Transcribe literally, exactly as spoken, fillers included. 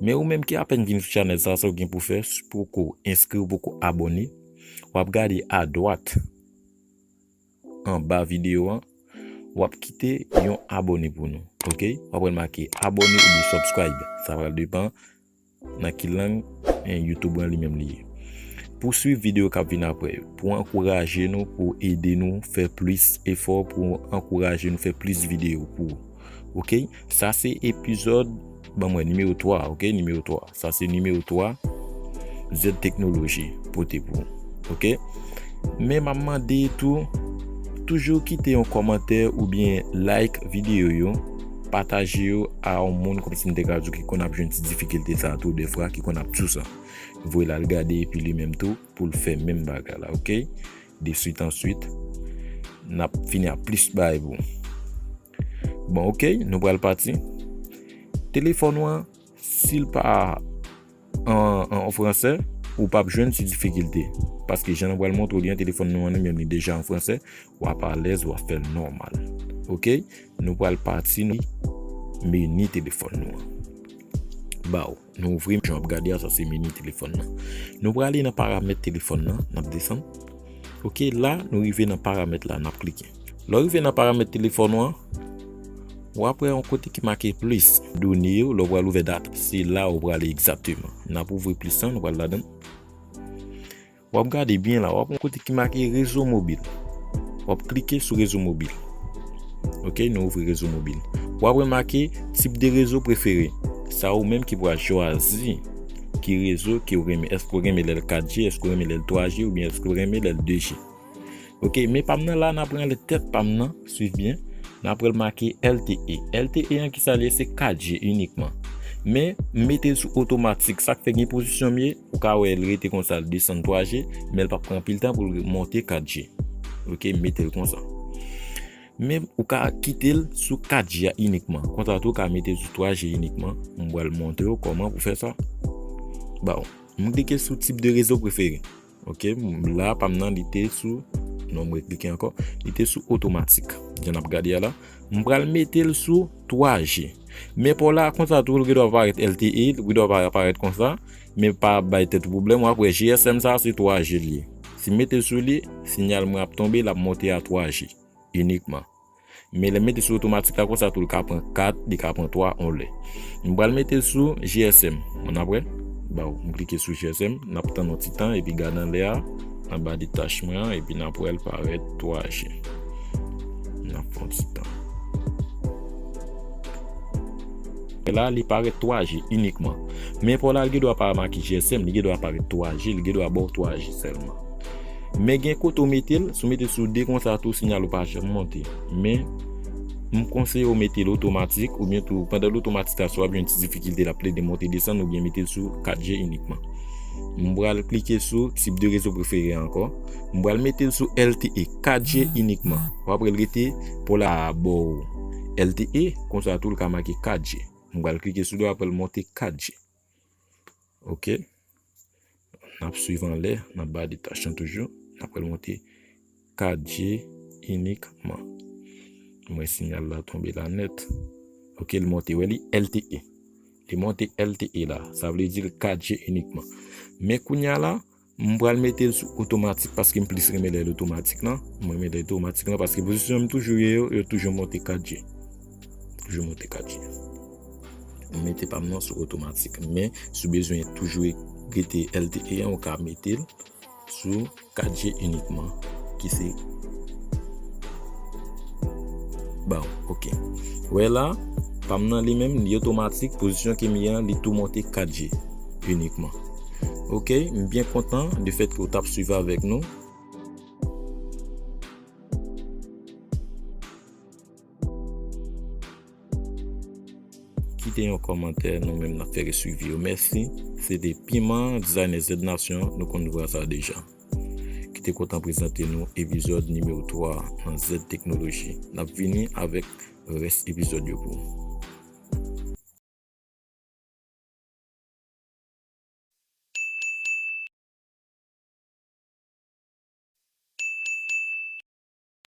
Men ou menm ki apèn vin sou chanèl sa, sa w gen pou fè, si w poko enskri, w poko abòne, w ap gade adwat anba videyo an, w ap kite yon abòne pou nou, oke? W ap wè l make abòne oubyen subscribe. Sa pral depann nan ki lang, en, YouTube an li menm li ye. Pou swiv videyo k ap vin apre yo, pou ankouraje nou, pou ede nou fè plis efò, pou ankouraje nou fè plis videyo pou ou. Oke? Sa se epizòd, ban mwen, nimewo twa, oke? Nimewo twa. Sa se nimewo twa, Z Teknoloji pote pou ou. Oke? Men m ap mande tou, toujou kite yon kòmantè oubyen like videyo yo, pataje yo a yon moun kòmsi m te ka di w ki konn ap jwenn ti difikilte sa a tou defwa, ki konn ap di w sa. Voye l al gade epi li menm tou pou l fè menm bagay la, oke? De swit answit, n ap fini ak plis bagay pou ou. Bon, oke, nou pral pati. Telefòn ou an, si l pa an, an, an fransè, ou p ap jwenn ti difikilte. Paske jan nou pral montre w li an, telefòn nou an li menm li deja an fransè, w ap alèz, w ap fè l nòmal. Oke? Nou pral pati nan meni telefòn nou an. Baw, nou ouvri, jan w ap gade a, sa se meni telefòn nan. Nou prale nan paramèt telefòn nan, n ap desann. Oke, la, nou rive nan paramèt la, n ap klike. Lè w rive nan paramèt telefòn ou an, w ap wè yon kote ki make plis, done yo, lè w pral ouvè data, se la w prale egzakteman. N ap ouvri plis lan, nou pral ladan l. W ap gade byen la, w ap wè yon kote ki make rezo mobil. W ap klike sou rezo mobil. Oke, nou ouvri rezo mobil. W ap remake tip de rezo prefere. Sa ou menm ki pral chwazi ki rezo ke w renmen. Èske w renmen lè l kat G, èske w renmen lè l twa G, oubyen èske w renmen lè l de G. Oke, men pa m nan la, n ap pran lè tèt pa m nan, swiv byen. N ap wè l make L T E. L T E an ki sa l ye? Se kat G inikman. Men, m mete l sou otomatik. Sa k fè gen pozisyon m ye, ou ka wè l rete konsa, l desann twa G, men l p ap pran anpil tan pou l monte kat G. Oke, m mete l konsa. Men ou ka kite l sou kat G a inikman. Konsa tou, ou ka mete l sou twa G inikman. M pral montre w kòman pou fè sa. Bon, m klike sou tip de rezo prefere. Oke, m, la, pa m nan, li te sou, non, m reklike ankò, li te sou otomatik. Jan n ap gade a la, m pral mete l sou twa G. Men pa w la, konsa tou, l gen dwa parèt L T E, l gen dwa pa parèt konsa, men pa bay tèt ou pwoblèm, w ap wè G S M sa, se twa G l ye. Si m mete l sou li, siyal mwen ap tonbe, l ap monte a twa G inikman. Men lè m mete sou otomatik la konsa tou, l ka pran kat, li ka pran twa yon lè. M pral mete l sou G S M. Ann ap wè. Baw, m klike sou G S M, n ap tann yon ti tan, epi gade anlè a, anba detach mwen an, epi n ap wè l parèt twa G. N ap fè yon ti tan. E la, li parèt twa G inikman. Men pa w la, li gen dwa pa make G S M, li gen dwa parèt twa G, li gen dwa ba w twa G sèlman. Men gen kote w mete l, si w mete l sou de konsa tou, siyal ou pa janm monte. Men, m konseye w mete l otomatik, oubyen tou, pandan l otomatik la, si w ap jwenn ti difikilte, l ap plede monte desann, oubyen mete l sou kat G inikman. M pral klike sou tip de rezo prefere ankò. M pral mete l sou L T E, kat G inikman. W ap wè l rete pou la ba w L T E, konsa tou l ka make kat G. M pral klike sou li, w ap wè l monte kat G. Oke. N ap swiv anlè, n ap ba detach lan toujou. N ap wè l monte kat G inikman. M wè siyal la tonbe la nèt. Oke, l monte, wè li L T E. Li monte L T E la. Sa vle di l kat G inikman. Men kounye a la, m pral mete l sou otomatik paske m plis renmen lè l otomatik lan. M renmen lè l otomatik lan paske pozisyon m toujou ye yo, yo toujou monte kat G. Toujou monte kat G. M mete pa m nan sou otomatik. Men, si w bezwen toujou rete L T E an, ou ka mete l sou kat G inikman, ki se Bon, oke. Wè la, pa m nan li menm, li otomatik, pozisyon ke m ye an, li tou monte kat G inikman. Oke, m byen kontan de fèt ke w t ap swiv avèk nou. Kite yon kòmantè, nou menm n ap fè reswiv yo. Mèsi. Se te Piman, dizayner Z Nasyon, nou konn vwa sa deja. Ki te kontan prezante nou epizòd nimewo twa nan Z Teknoloji. N ap vini avèk rès epizòd yo pou ou.